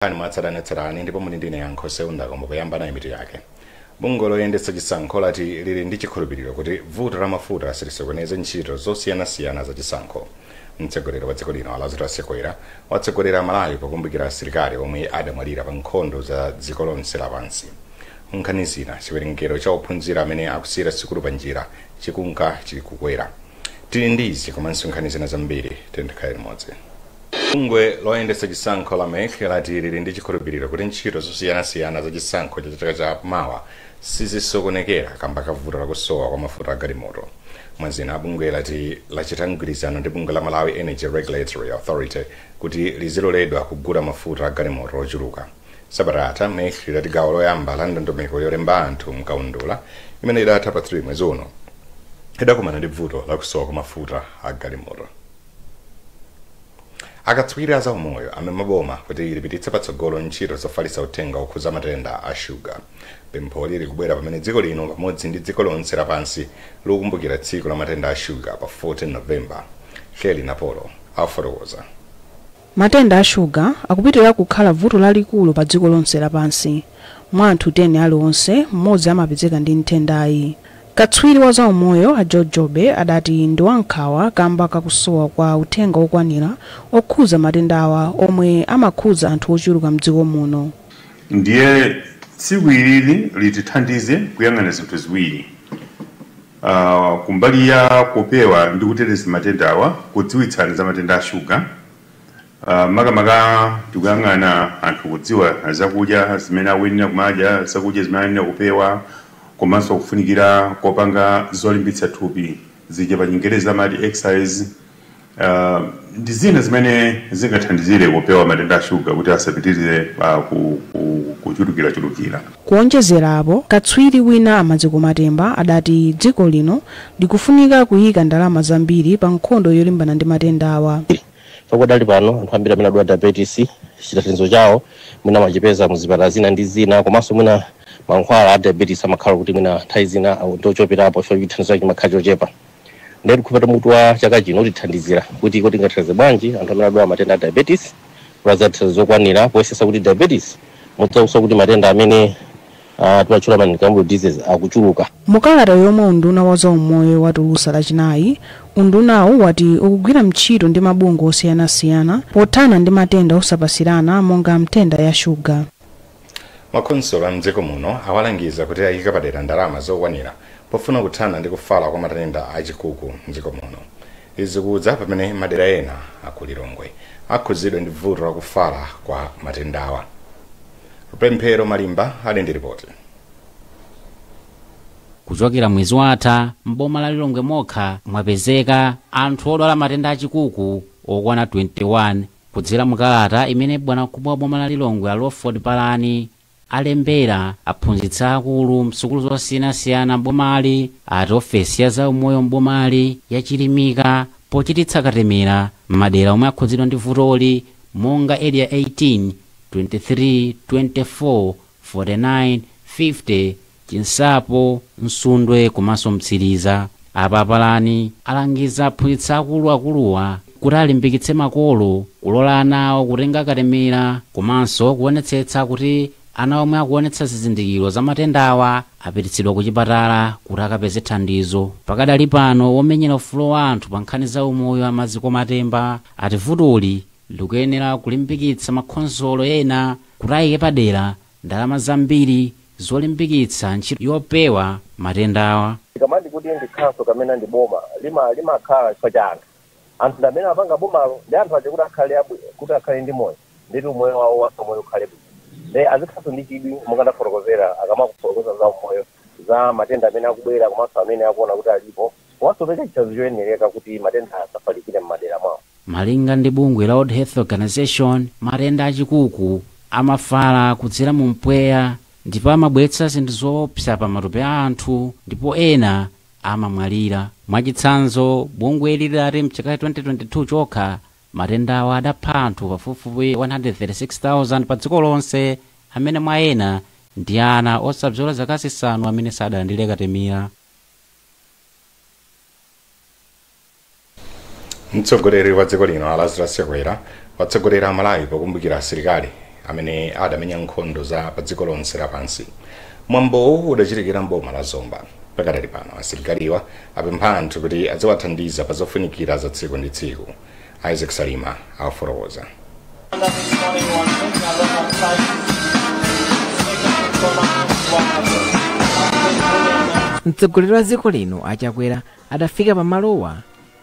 Nkhani mwatsatanetsatane ndipo muli ndine Yankho Seunda, koma poyamba nayi mitu yake. Bungwe loyendetsa chisankho lati lili ndi chikhulupiriro kuti vuto la mafuta silisokoneze ntchito zosiyanasiyana za chisankho. Mtsogoleri wa dziko lino Lazarus Chakwera watsogolera Malawi pokumbukira asilikali omwe adamwalira pa nkhondo za dziko lonse lapansi. Nkhani zina: chiwerengero cha ophunzira amene akusiyira sukulu pa njira chikunka chikukwera. Tili ndi izi komanso nkhani zina zambiri, tikhale limodzi. Bungwe loyendetsa chisankho la MEC lati lili ndi chikhulupiriro kuti ntchito zosiyanasiyana za chisankho cha chaka cha mawa sizisokonekera kamba ka vuto lakusowa kwa mafuta agalimoto. Mwazina, bungwe lati lachita mgwirizano ndi bungwe la Malawi Energy Regulatory Authority kuti liziloledwa kugula mafuta agalimoto ochuluka. Sabata MEC lidati gawo loyamba la ndondomeko yolemba anthu mkaundula imene idatha pa 3 mwezi uno idakumana ndi vuto lakusowa kwa mafuta agalimoto. Akatswiri a zaumoyo amema boma kuti lipititse patsogolo ntchito zofalitsa uthenga okhuza matenda a shuga. Pempholi likubwera pamene dziko lino pamodzi ndi dziko lonse lapansi likukumbukira tsiku la matenda a shuga pa 14 Novemba. Heli Napolo afotokoza. Matenda a shuga akupitirira kukhala vuto lalikulu pa dziko lonse lapansi. Mwa anthu 10 aliwonse, mmodzi amapezeka ndi nthendayi. Katswiri wa zaumoyo a George Jobe adati ndi wankhawa kamba kakusowa kwa uthenga okwanira okhuza matendawa omwe amakhuza anthu ochuluka mdziko muno. Ndiye tsiku ilili litithandize kuyang'ana zinthu ziwiri: kumbali ya kupewa ndi kuteteza matendawa, kudziwitsana za matenda a shuga, makamaka tikuyang'ana anthu kudziwa zakudya zimene akuyenera kumadya, zakudya zimene akuyenera kupewa, komanso kufunikira kopanga zolimbitsa thupi, zija pa Chingerezi amati exercise, ndi zina zimene zingathandizire kupewa matenda a shuga kuti asapitirize kuchulukirachulukira. Kuonjezerapo, katswiri wina Amadziko Matemba adati dziko lino likufunika kuyika ndalama zambiri pa nkhondo yolimbana ndi matenda awa. Pakadali pano anthu ambiri amene adwala diabetes chithandizo chawo mwina amachipeza muzipatala zina ndi zina, komanso mwina mankhwala a diabetes amakhala kuti mwina nthawi zina ndochoperapo chifukwa chithandizo chake chimakhala chochepa. Ndiye tikupata mutu wa chaka chino utithandizira kuti tingathandize bwanji anthu amene adwala matenda a diabetes kuti azathandizo zokwanira poyesesa kuti diabetes mudzausa kuti matenda amene timatchula ma non disease akuchuluka. Mukalata yomwe unduna wa zaumoyo watulutsa Lachinayi, undunawu wati ukugwira ntchito ndi mabungwe osiyanasiyana pothana ndi matenda osapasirana monga nthenda ya shuga. Makhonsolo a mdziko muno awalangiza kuti ayike padera ndalama zokwanira pofuna kuthana ndi kufala kwa matenda achikuku mdziko muno. Izi kudza pamene madera ena aku Lilongwe akhuzidwa ndi vuto lakufala kwa matendawa. Pemphero Malimba ali ndi ripoti. Kuchokera mwezi watha, mboma la Lilongwe mokha mwapezeka anthu odwala matenda achikuku okwana 21. Kudzera mukalata imene bwanamkubwa wa boma la Lilongwe Alford Palani alembera aphunzitsi akulu msukulu zosiyanasiyana mbomali, ati ofesi ya zaumoyo mbomali yachilimika pochititsa katemera m'madera omwe akhudzidwa ndi vutoli monga Area 18, 23, 24, 49, 50, Chinsapo, Msundwe komanso Mtsiriza. Apa Palani alangiza aphunzitsi akuluakuluwa kuti alimbikitse makolo kulola ana awo kutenga katemera komanso kuonetsetsa kuti ana omwe akuonetsa zizindikiro za matendawa apititsidwa ku chipatala kuti akapeze thandizo. Pakadali pano, womenyera ufulu wa anthu pa nkhani za umoyo Amaziko Matemba ati vutoli likuyenera kulimbikitsa makhonsolo ena kuti ayike padera ndalama zambiri zolimbikitsa ntchito yopewa matendawa. Tikamati kuti ndikhaso kamene ndi boma limakhala chifukwa cha anthu, anthu ndi amene apanga bomalo, ndi anthu aja kuti akhale ndi moyo, nditi umoyo wawo wa moyo ukhale bwino, ndi azikhaso ndi chidwi monga ndafotokozera akamakufotokoza za umoyo, za matenda amene akubwera komanso amene akuona kuti alipo, komanso pereka chitsanzo choyenereka kuti matenda asafalikire m'madera mwawo. Malinga ndi bungwe la World Health Organization, matenda achikuku amafala kudzera mu mpweya ndipo amabweretsa zinthu zoopsa pa matupi a anthu ndipo ena amamwalira. Mwachitsanzo, bungwe lidati mchaka 2022 chokha matendawa adapha anthu pafupifupi 136,000 pa dziko lonse, amene mwa ena ndi ana osabzola zaka 5 amene sadalandire katemera. Mtsogoleri wa dziko lino Lazarus Chakwera watsogolera Malawi pokumbukira asilikali amene adamenya nkhondo za pa dziko lonse lapansi. Mwambowu udachitikira mboma la Zomba. Pakadali pano asilikaliwa apempha anthu kuti aziwathandiza pa zofunikira za tsiku ndi tsiku. Isaac Salima afotokoza. Mtsogoleri wa dziko lino aChakwera adafika pamalowa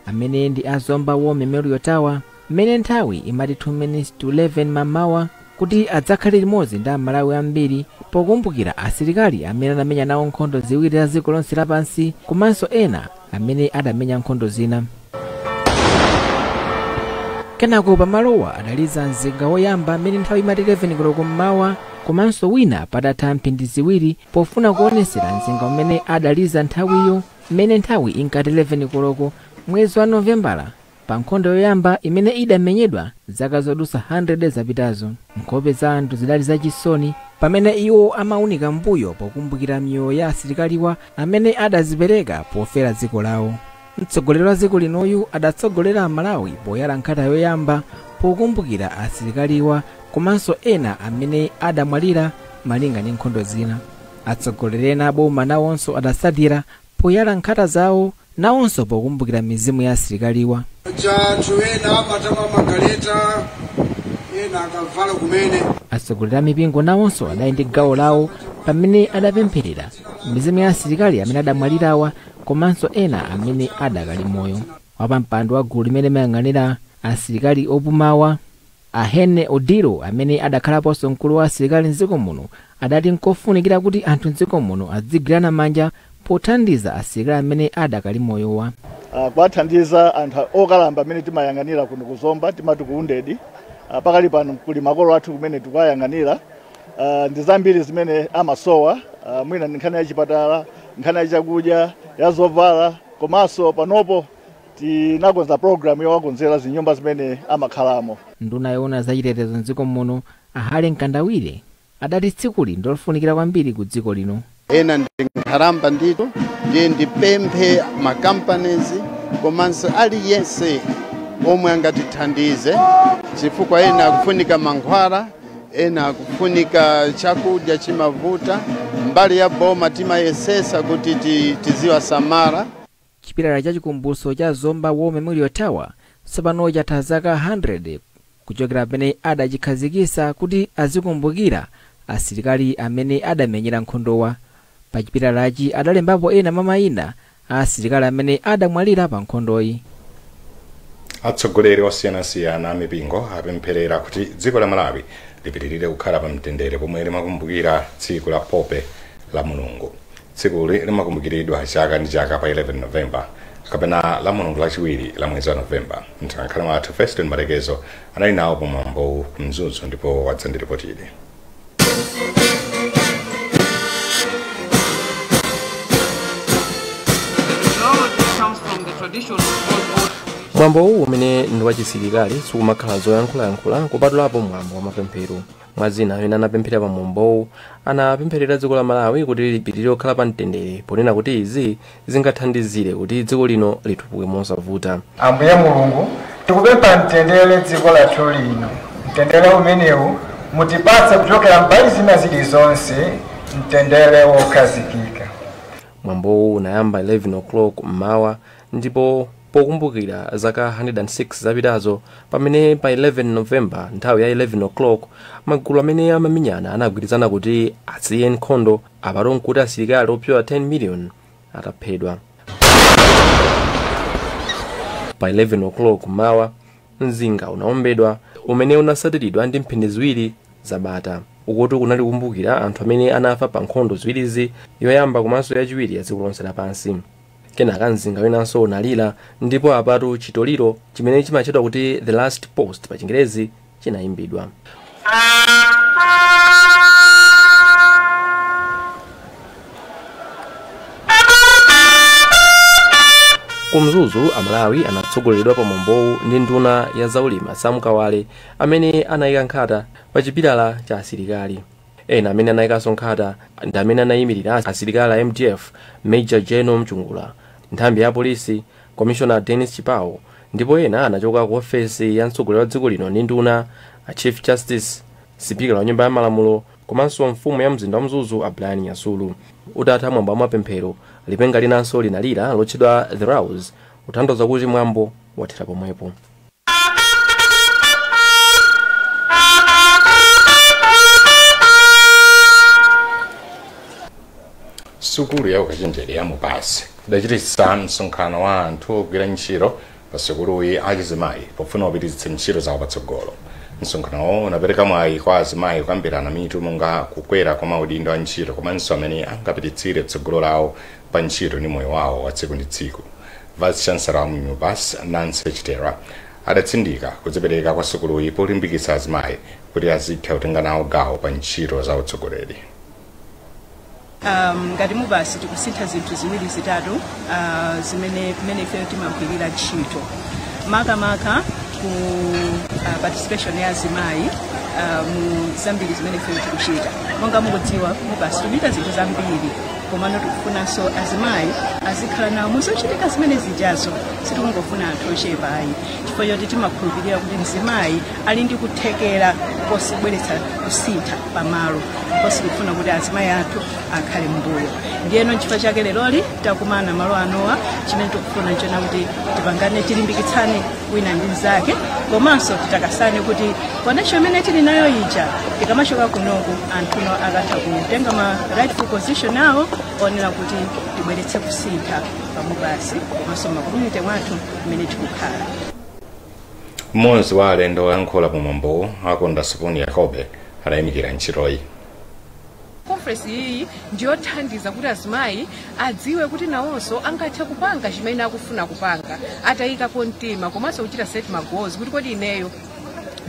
amene ndi a Zomba War Memorial Tower mmene nthawi imati 2 minutes to 11 mamawa kuti adzakhale limodzi ndi Amalawi ambiri pokumbukira asilikali amene anamenya nawo nkhondo ziwiri za dziko lonse lapansi komanso ena amene adamenya nkhondo zina. Kenako pamalowa adaliza mzinga woyamba mmene nthawi imati 11 koloko mmawa komanso wina patatha mphindi ziwiri pofuna kuonesera mzinga umene adaliza nthawiyo mmene nthawi inkati 11 koloko mwezi wa Novembala pa nkhondo yoyamba imene idamenyedwa zaka zodusa 100 zapitazo. Nkhope za anthu zidali zachisoni pamene iwo amaunika mbuyo pokumbukira miyoyo ya asilikaliwa amene adazipereka pofera dziko lawo. Mtsogoleri wa dziko linoyu adatsogolera Amalawi poyala nkhata yoyamba pokumbukira asilikaliwa komanso ena amene adamwalira malinga ndi nkhondo zina. Atsogoleri ena aboma nawonso adatsatira poyala nkhata zawo nawonso pokumbukira mizimu ya asilikaliwa. Anthu ena amatama magaleta, ena akavala kumene. Atsogoleri a mipingo nawonso adali ndi gawo lawo pamene adapempherera mizimu ya asilikali amene adamwalirawa komanso ena amene adakali moyo. Wapampando wa gulu limene mayang'anira asilikali opumawa Ahene Odilo amene adakhalaponso mkulu wa asilikali mdziko muno adati nkofunikira kuti anthu mdziko muno adzigwirana manja pothandiza asilikali amene adakali moyowa. Kuwathandiza anthu okalamba amene timayang'anira kuno kuzomba timati kuundedi. Pakali pano kuli makolo athu kumene tikuyang'anira. Ndi zambiri zimene amasowa, mwina ndi nkhani ya chipatala, nkhani ya chakudya, ya zovala, komanso panopo tinakonza program yowakonzera zinyumba zimene amakhalamo. Nduna yoona zachitetezo mdziko muno Ahale Mkandawire adati tsikuli ndolofunikira kwambiri ku dziko lino. Ena ndi nkhalamba ndithu, ndiye ndipemphe makampanizi komanso aliyense omwe angatithandize, chifukwa ena akufunika mankhwala, ena akufunika chakudya chimavuta. Mbali ya boma timayesesa kuti tiziwasamala. Chipilala cha chikumbutso cha Zomba War Memorial Tower tsopano chatha zaka 100 kuchokera pamene adachikhazikitsa kuti azikumbukira asilikali amene adamenyera nkhondowa. Pa chipilalachi adalembapo ena mwa mayina a asilikali amene adamwalira pa nkhondoyi. Atsogoleri osiyanasiyana a mipingo apempherera kuti dziko la Malawi lipitirire kukhala pa mtendere pomwe limakumbukira tsiku la Pope la Mulungu. Tsikuli limakumbukiridwa chaka ndi chaka pa 11 Novemba kapena la Mulungu lachiwiri la mwezi wa Novemba. Mtolankhani wathu Feston Marekezo anali nawo pamwambowu kumzuzu ndipo wadzandiripotire. Mwambo uwu umene ndi wachisilikali sukumakhala zoyankhulayankhula kupatulapo mwambo wa mapemphero. Mwazina amene anapemphera pa mwambowu anapempherera dziko la Malawi kuti lipitirire kukhala pa mtendere ponena kuti izi zingathandizire kuti dziko lino litukuke mosavuta. Ambuye Mulungu, tikupempha mtendere dziko lathu lino. Mtendere umenewu mutipatse kuchokera mbali zina zilizonse, mtendere wokhazikika. Mwambowu unayamba 11 o'clock mmawa ndipo pokumbukira zaka 106 zapitazo pamene pa 11 Novemba nthawi ya 11 o'clock magulu amene amamenyana anagwirizana kuti asiye nkhondo apatu nkuti asilikali opyola 10 million ataphedwa. Pa 11 o'clock mmawa mzinga unaombedwa umene unasatiridwa ndi mphindi ziwiri zabata. Ukuti kunali kukumbukira anthu amene anafa pa nkhondo ziwirizi, yoyamba komanso yachiwiri ya dziko lonse lapansi. Kenaka mzinga winanso unalira ndipo apatu chitoliro chimene chimatchedwa kuti The Last Post pa Chingerezi chinayimbidwa. Kumzuzu Amalawi anatsogoleredwa pa mwambowu ndi nduna ya zaulimi Sam Kawale amene anayika nkhata pa chipilala cha asilikali. Ena amene anayikanso nkhata ndi amene anayimirira asilikali a MDF Major General Mchungula, nthambi ya polisi Commissioner Dennis Chipawo, ndipo ena anachoka ku ofesi ya mtsogoleri wa dziko lino ndi nduna a Chief Justice Sipikala wa Nyumba ya Malamulo komanso mfumu ya mzinda wa Mzuzu a Brian Nyasulu. Utatha mwambo wa mapemphero, lipenga linanso linalira lotchedwa The Rouse, kutanthauza kuti mwambo wathera pomwepo. Sukulu ya ukachenjede ya MUBAS idachititsa msonkhano wa anthu ogwira ntchito pa sukuluyi achizimayi pofuna kupititsa ntchito zawo patsogolo. Msonkhanowo unapereka mwayi kwa azimayi kukambirana mitu monga kukwera kwa maudindo a ntchito komanso amene angapititsire tsogolo lawo pa ntchito ndi moyo wawo wa tsiku ndi tsiku. Vice Chancellor wa MUBAS Nancy Chitera adatsindika kudzipereka kwa sukuluyi polimbikitsa azimayi kuti azitha kutenga nawo gawo pa ntchito za utsogoleri. Ngati MUBAS tikusintha zinthu ziwiri zitatu zimene mmene ife timagwirira ntchito, makamaka ku participation ya azimayi mu zambiri zimene ife tikuchita. Monga mukudziwa, MUBAS tikuchita zinthu zambiri, komano tikufunanso azimayi azikhala nawo muzochitika zimene zijazo. Sitikungofuna anthu ochepa ayi, chifukwa choti timakhulupirira kuti mzimayi ali ndi kuthekera kosibweretsa kusintha pamalo, ndipo sikufuna kuti azimayi athu akhale mbuyo. Ndiyeno nchifukwa chake leroli takumana malo anowa. Chimene tikufuna nchona kuti tipangane, tilimbikitsane wina ndi mnzake, komanso titakasane kuti connection imene tili nayo ija, tikamachoka kunoku anthuno akatha kutenga ma rightful position awo onera kuti tibweretse kusintha pa MUBAS komanso ma community mwathu mmene tikukhala. Mmodzi wa alendo oyankhula pamwambowo, Akonda Supuni Yakobe, adayimikira ntchitoyi. Conference iyi ndiyothandiza kuti azimayi adziwe kuti nawonso angathe kupanga chimene akufuna kupanga atayikapo mtima, komanso kuchita set ma goals kuti kodi ineyo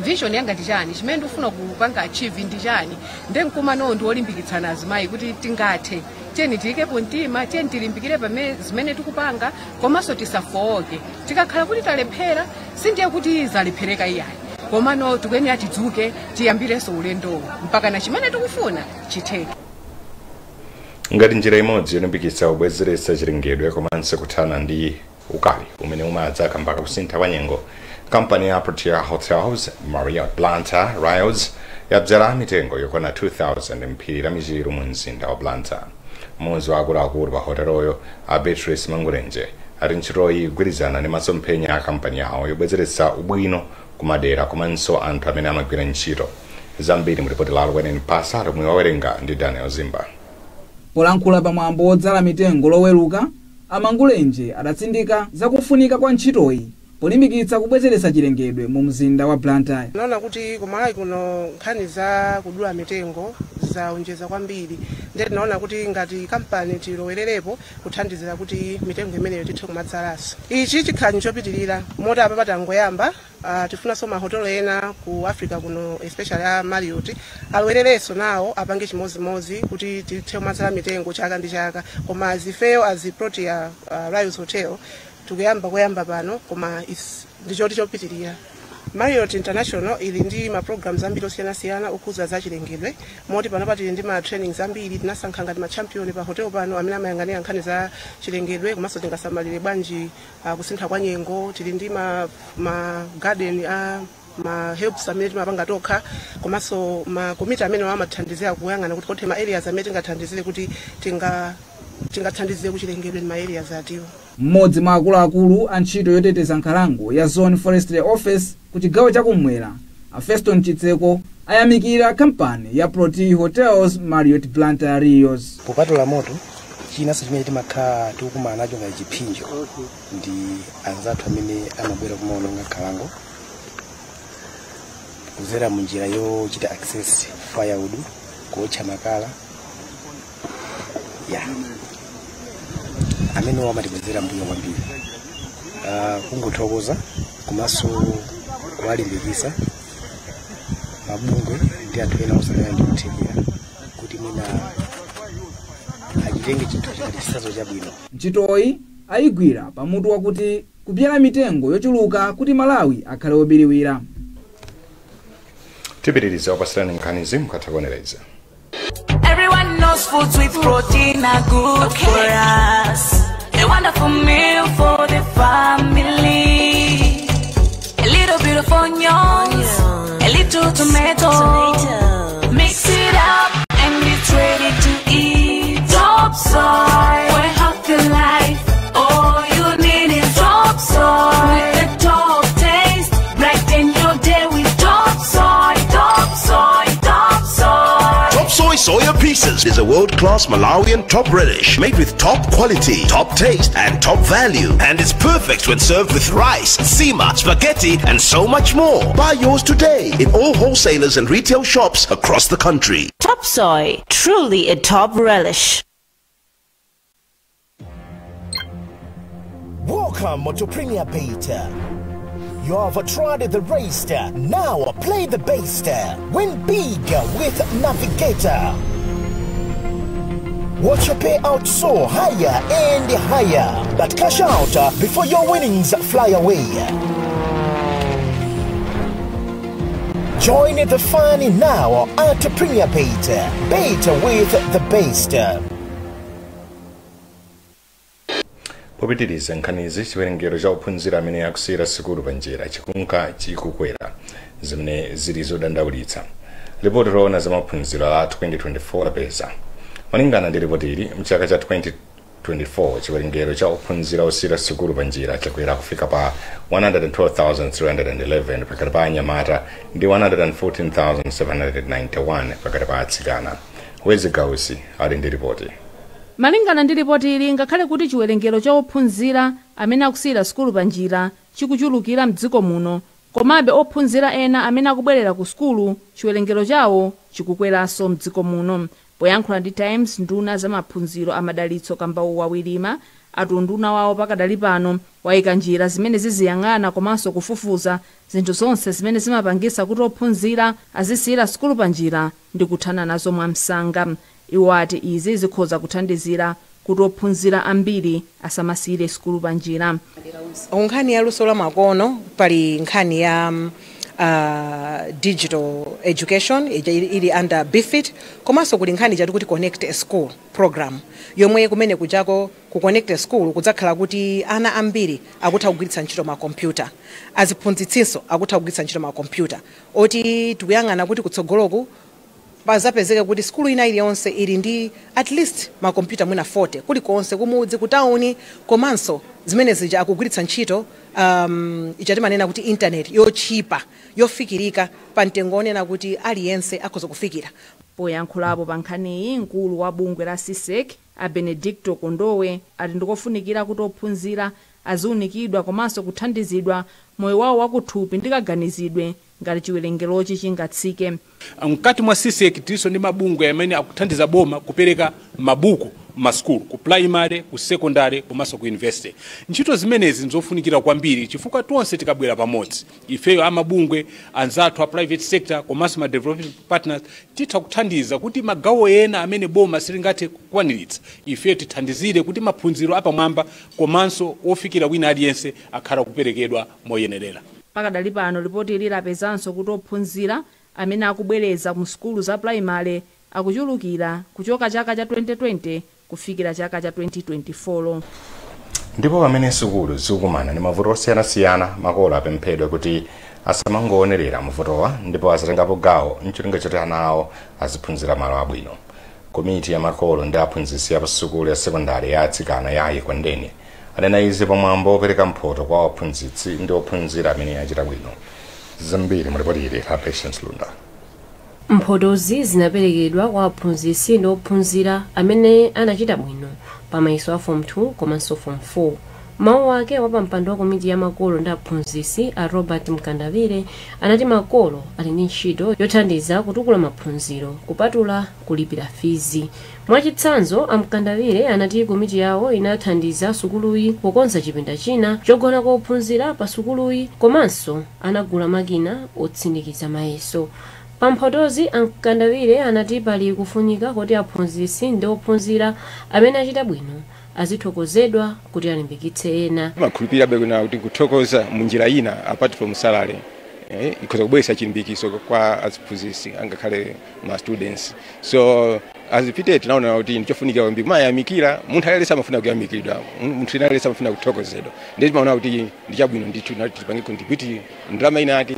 vision yanga ndi chani, chimene ndikufuna kupanga achieve ndi chani. Nde mkumanowo ndi wolimbikitsana azimayi kuti tingathe, tiyeni tiyikepo mtima, tiyeni tilimbikire pamene zimene tikupanga, komanso tisafowoke. Tikakhala kuti talephera, sindiye kuti zalephereka iyayi, komano tikuyenera tidzuke, tiyambirenso ulendowo mpaka na chimene tikufuna chitheke. Ngati njira imodzi yolimbikitsa kubwezeretsa chilengedwe komanso kuthana ndi ukali umene umadza kamba kusintha kwa nyengo, kampani ya Protea Hotels Marriott Blantyre Rios yabzala mitengo yokwana 2000 mphiri la Michiru mu mzinda wa Blantyre. Mmodzi wa akuluakulu pa hoteloyo, a Beatrice Mangulenje, ati ntchitoyi igwirizana ndi masomphenya a kampani yawo yobwezeretsa ubwino kumadera komanso anthu amene amagwira ntchito. Zambiri mu ripoti la Alwenen Pasa lomwe wawerenga ndi Daniel Zimba. Polankhula pamwambo wodzala mitengo Loweruka, Amangulenje adatsindika zakufunika kwa ntchitoyi polimbikitsa kubwezeretsa chilengedwe mu mzinda wa Blantyre. Naona kuti kumalawi kuno nkhani za kudula mitengo zaonjeza kwambiri, ndiye tinaona kuti ngati kampani tilowererepo kuthandizira kuti mitengo imeneyo tithe kumadzalanso. Ichi chikhala chopitirira moti apa patangoyamba, tifunanso mahotelo ena ku Africa kuno, especially a Marriott, alowererenso nawo apange chimozimozi kuti tithe kumadzala mitengo chaka ndi chaka. Koma azifeyo as Protea Rios Hotel tikuyamba kuyamba pano, koma ndichoti chopitirira. Marriott International ili ndi ma programs ambiri osiyanasiyana okhuza za chilengedwe, moti panopa tili ndi ma trainings ambiri. Tinasankha ngati ma champion pa hotel pano amene amayang'anira nkhani za chilengedwe komanso tingasamalire bwanji kusintha kwa nyengo. Tili ndi ma garden a ma herbs amene timapanga tokha, komanso ma committee amene amathandizira kuyang'ana kuti kothe ma areas amene tingathandizire kuti tingathandizire kuchilengedwe ndi ma areas atiwo. Mmodzi mwa akuluakulu a ntchito yoteteza nkhalango ya Zone Forestry Office ku chigawo chakummwera, a Feston Chitseko, ayamikira kampani ya Protea Hotels Marriott Blantyre Rios. Popatula moto, chinanso chimene timakhala tikukumana nacho ngati chipsinjo ndi anzathu amene amabwera kumaononga nkhalango kudzera munjira yochita access firewood, kuotcha makala ya amene amatibwezera mbuyo kwambiri. Kungothokoza komanso kuwalimbikitsa mabungwe ndi anthu ena osalera ndi kuthekera kuti mwina achitenge chinthu chikati chitsanzo chabwino. Ntchitoyi ayigwira pamutu wakuti kubyala mitengo yochuluka kuti Malawi akhale wobiriwira. Tipitiriza kupasirani nkhanizi mukatha kuonereza. Everyone knows foods with protein are good for us. A wonderful meal for the family. A little bit of onions, a little tomato. Mix it up and it's ready to eat. Top soy for a healthy life. All you need is top soy. With the top taste, brighten your day with top soy, top soy, top soy. Top Soy Soya Pieces is a world-class Malawian top relish made with top quality, top taste, and top value. And it's perfect when served with rice, sima, spaghetti, and so much more. Buy yours today in all wholesalers and retail shops across the country. Top Soy, truly a top relish. Welcome to Premier Beta. You have tried the race, now play the best. Win big with Navigator. Watch your payout soar higher and higher, but cash out before your winnings fly away. Join the fun now at Premier Beta. Beta with the best. Popitiriza nkhanizi, chiwerengero cha ophunzira amene akusiyira sukulu panjira chikunka chikukwera, zimene zili zodandaulitsa. Ripoti loona za maphunziro la 2024 lapeza. Malingana ndi ripoti ili, mchaka cha 2024 chiwerengero cha ophunzira osiyira sukulu panjira chakwera kufika pa 112,311 pakati pa anyamata ndi 114,791 pakati pa atsikana. Wezi Gausi ali ndi ripoti. Malingana ndi ripoti ili, ngakhale kuti chiwerengero cha ophunzira amene akusiyira sukulu panjira chikuchulukira mdziko muno, komabe ophunzira ena amene akubwerera ku sukulu chiwerengero chawo chikukweranso mdziko muno. Poyankhula ndi Times, nduna za maphunziro amadalitso Kambauwa Wirima ati unduna wawo pakadali pano wayika njira zimene ziziyang'ana komanso kufufuza zinthu zonse zimene zimapangisa kuti ophunzira azisiyira sukulu panjira ndi kuthana nazo mwamsanga. Iwo ati izi zikhoza kuthandizira kuti ophunzira ambiri asamasiyire sukulu panjira. Nkhani ya luso la makono, pali nkhani ya digital education ili under BFIT, komanso kuli nkhani chati kuti Connect a School program, yomwe kumene kujako ku Connect a School kudzakhala kuti ana ambiri akutha kugwiritsa ntchito makompyuta, aziphunzitsinso akutha kugwiritsa ntchito makompyuta, oti tikuyang'ana kuti kutsogoloku pazapezeka kuti skulu ina iliyonse ili ndi at least makompyuta mwina 40 kulikonse kumudzi, kutawuni, komanso zimene zija akugwiritsa ntchito ichatimanena kuti internet yochipa, yofikirika pa mtengo onena kuti aliyense akhoza kufikira. Poyankhulapo pa nkhaniyi, mkulu wa bungwe la CSEC a Benedicto Kondowe ati ndikofunikira kuti ophunzira aziunikidwa komanso kuthandizidwa moyo wawo wakuthupi ndi kaganizidwe ngati chiwerengerochi chingatsike. Mkati mwa CSEC tilinso ndi mabungwe amene akuthandiza boma kupereka mabuku masukulu, ku primary, ku secondary komanso ku university. Ntchito zimenezi nzofunikira kwambiri chifukwa tonse tikabwera pamodzi, ifeyo amabungwe anzathu a private sector komanso ma development partners, titha kuthandiza kuti magawo ena amene boma silingathe kukwaniritsa, ifeyo tithandizire kuti maphunziro apamwamba komanso ofikira wina aliyense akhala kuperekedwa moyenerera. Pakadali pano ripoti ili lapezanso kuti ophunzira amene akubwereza mu sukulu za primary akuchulukira kuchoka chaka cha 2020 kufikira chaka cha 2024. Ndipo pamene sukulu zikukumana ndi mavuto osiyanasiyana, makolo apemphedwa kuti asamangoonerera mavutowa ndipo asatengapo gawo mcholinga choti ana awo aziphunzira malo abwino. Komiti ya makolo ndi aphunzitsi ya pasukulu ya sekondari ya atsikana ya Ekwendeni anena izi pamwambo opereka mphoto kwa aphunzitsi ndi ophunzira amene achita bwino. Zambiri mulipoti ili la Patience Lunda. Mphotozi zinaperekedwa kwa aphunzitsi ndi ophunzira amene anachita bwino pamayeso a Form 2 komanso Form 4. Mawu ake wapampando wa komiti ya makolo ndi aphunzitsi a Robert Mkandavire anati makolo ali ndi ntchito yothandiza kutukula maphunziro kupatula kulipira fizi. Mwachitsanzo, amkandavire anati komiti yawo inathandiza sukuluyi pokonza chipinda china chogona kwa ophunzira pa sukuluyi komanso anagula makina otsindikiza mayeso. Pamphotozi amkandavire anati pali kufunika kuti aphunzitsi ndi ophunzira amene achita bwino azithokozedwa kuti alimbikitse ena. Makhulupirira bwino kuti kuthokoza munjira ina apart from salary Ikhoza kubweretsa chilimbikitso kwa aziphunzitsi angakhale ma students. So azipite tinaona kuti ndichofunikira kwambiri mayamikira munthu aliyense amafuna kuyamikiridwa, munthu aliyense amafuna kuthokozedwa. Ndiye timaona kuti ndichabwino ndithu nati tipange contribute ndalama ina yake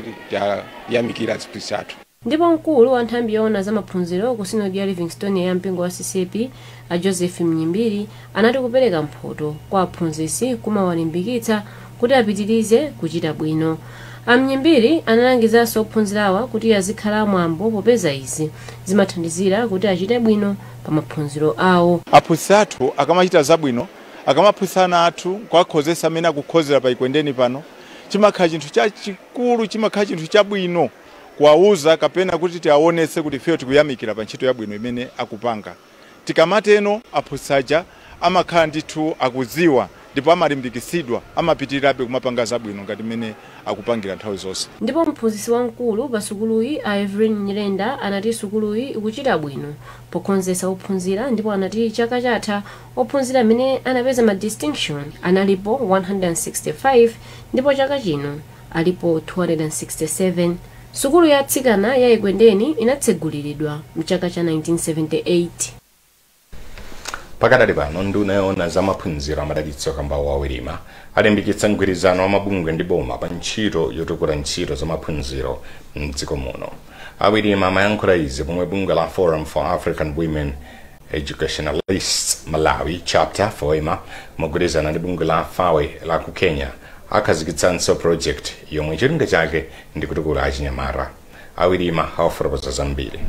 tiyamikira aziphunzitsi athu. Ndipo mkulu wa nthambi yoona za maphunziro ku sinodi ya Livingstone ya mpingo wa CCAP, a Joseph Mnyimbiri, anati kupereka mphoto kwa aphunzitsi kumawalimbikitsa kuti apitirize kuchita bwino. Amnyimbiri analangizanso ophunzirawa kuti azikhala mwambo, popeza izi zimathandizira kuti achite bwino pa maphunziro awo. Aphunzitsi athu akamachita zabwino, akamaphunzitsa ana athu kuwakhozesa amene akukhozera pa Ekwendeni pano, chimakhala chinthu chachikulu, chimakhala chinthu chabwino kuwauza kapena kuti tiaonetse kuti ifeyo tikuyamikira pa ntchito yabwino imene akupanga. Tikamateno aphunzitsi aja amakhala ndithu akudziwa ndipo amalimbikisidwa, amapitirirabe kumapanga zabwino ngati mmene akupangira nthawi zonse. Ndipo mphunzitsi wamkulu pa sukuluyi, a Evelyn Nyirenda, anati sukuluyi ikuchita bwino pokonzetsa ophunzira, ndipo anati chaka chatha ophunzira amene anapeza ma distinction analipo 165 ndipo chaka chino alipo 267. Sukulu ya atsikana ya Ekwendeni inatseguliridwa mchaka cha 1978. Pakadali pano, nduna yoona za maphunziro, a Madalitso Kambauwa Wirima, alimbikitsa mgwirizano wa mabungwe ndi boma pa ntchito yotukula ntchito za maphunziro mdziko muno. A Wirima amayankhula izi pomwe bungwe la Forum for African Women Educationalists Malawi Chapter, FOWEMA, mogwirizana ndi bungwe la FAWE la ku Kenya akhazikitsanso project yomwe cholinga chake ndi kutukula achinyamata. A Wirima awafotokoza zambiri.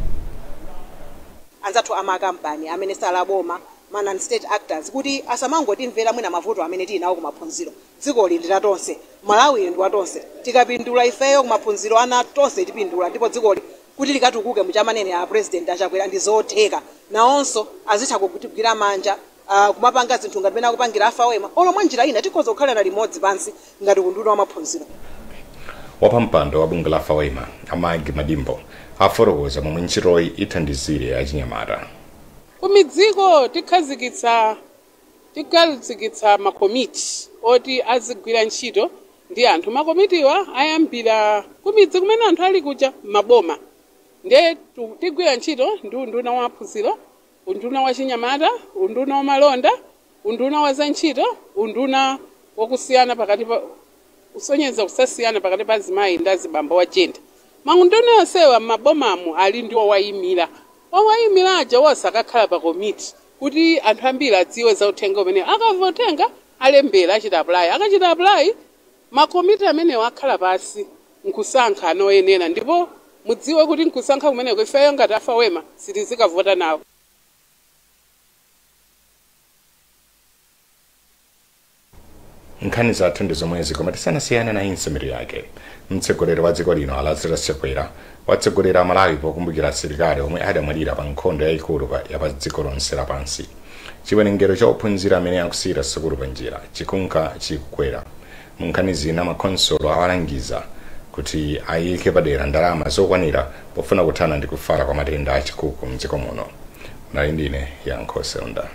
Anzathu amakampani amene salaboma, ma non-state actors, kuti asamangotimvera mwina mavuto amene tili nawo kumaphunziro. Dziko ndi latonse, Malawi ndi watonse. Tikapindula ifeyo kumaphunziro, ana tonse tipindula, ndipo dzikoli kuti likatukuke muchamanene a President Achakwera ndi zotheka. Nawonso azitha kutigwira manja, kumapanga zinthu ngati mene akupangira a FAWEMA, olo mwa njira ina tikhoza kukhalira limodzi pansi ngati kunduna wa maphunziro. Wapampando wa bungwe la FAWEMA, a Maggie Madimbo, afotokoza momwe ntchitoyi ithandizire achinyamata. Kumidziko tikhazikitsa makomiti oti azigwira ntchito ndi anthu. Makomitiwa ayambira kumidzi kumene anthu ali kuja maboma. Ndiye tigwira ntchito ndi unduna wa maphunziro, unduna wa chinyamata, unduna wa malonda, unduna wa zantchito, unduna wakusiyana pakati pa kusonyeza kusasiyana pakati pa azimayi ndi azibambo, wa gender. Maunduna onsewa m'mabomamu ali ndi owayimira. Owayimira aja wonse akakhala pa komiti kuti anthu ambiri adziwe za uthenga umene akamva uthenga alembera, achita apply. Akachita apply, makomiti amenewo akhala pasi nkusankha anoyenera. Ndipo mudziwe kuti nkusankha kumeneko ifeyo ngati a FAWEMA sitizikavota nawo. Nkhani zathu ndi zomwezi, koma tisanasiyane na mitu yake. Mtsogoleri wa dziko lino, Lazarus Chakwera, watsogolera Malawi pokumbukira asilikali omwe adamwalira pa nkhondo yayikulu ya pa dziko lonse lapansi. Chiwerengero cha ophunzira amene akusiyira sukulu pa njira chikunka chikukwera. Mu nkhani zina, makhonsolo awalangiza kuti ayike padera ndalama zokwanira pofuna kuthana ndi kufala kwa matenda achikuku mdziko muno. Unali ndine Yankho Seunda.